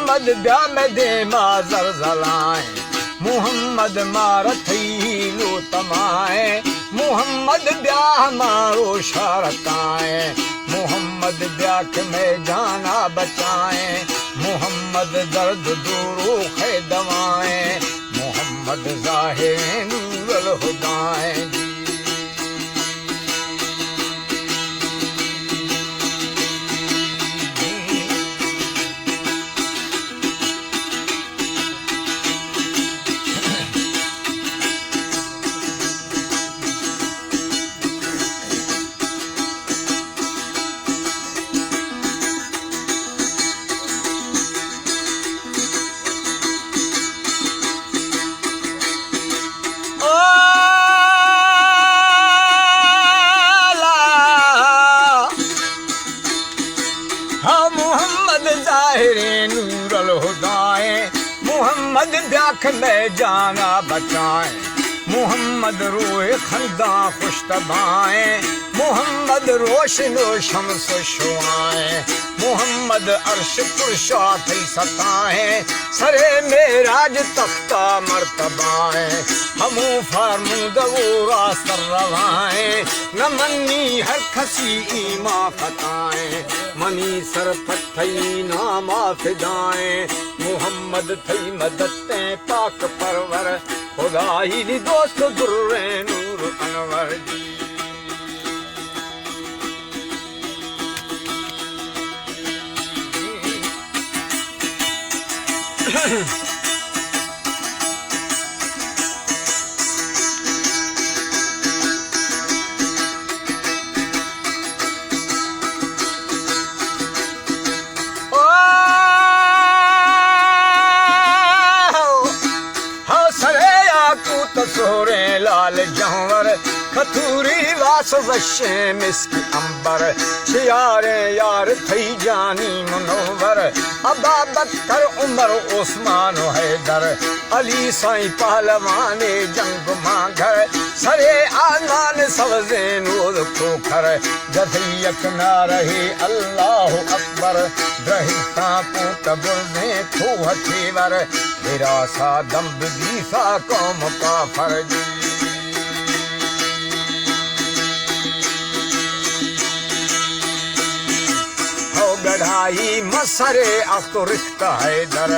محمد بیا مئے دیما زلزلائیں، محمد مارا تئی لوٹمائیں، محمد بیا ہما روشا رتائیں، محمد بیا کہ مئے جانا بچائیں، محمد درد دروخے دوائیں، محمد ظاہر نور الہدائیں۔ ہاں، محمد ظاہر نور الہدائیں، محمد بیا کہ مئے جانا بچائیں، محمد روح خنداں خوش تبائیں، محمد روشن و شمس و شعائیں، محمد عرش پرشا تئی ستائیں، سرے معراج تختا مرتبائیں، ہمو فرمودہ و راست روائیں، نہ منی ہر کسی ایمان خطائیں، منی سر پہ تئی ناما فدائیں، محمد تئی مدتیں پاک پرور، خدائی نی دوست دریں نور انور جی۔ او ہو سرے یاقوت سہریں لال جنور، کتوری واس وشیں مسک امبر، چیاریں یار تئی جانی منور، ابابکر عمر عثمان و حیدر، علی سائیں پہلوان جنگ مانگر، سرے آنان سبزیں نور کوکر، جتئی یک نعرہ اللہ اکبر، درہستاں پوت برزیں کوہ تیور، ہراسا دمب دیسا قوم کافر جی۔ ہو گڑھائی مسرے اخت و رخت حیدر۔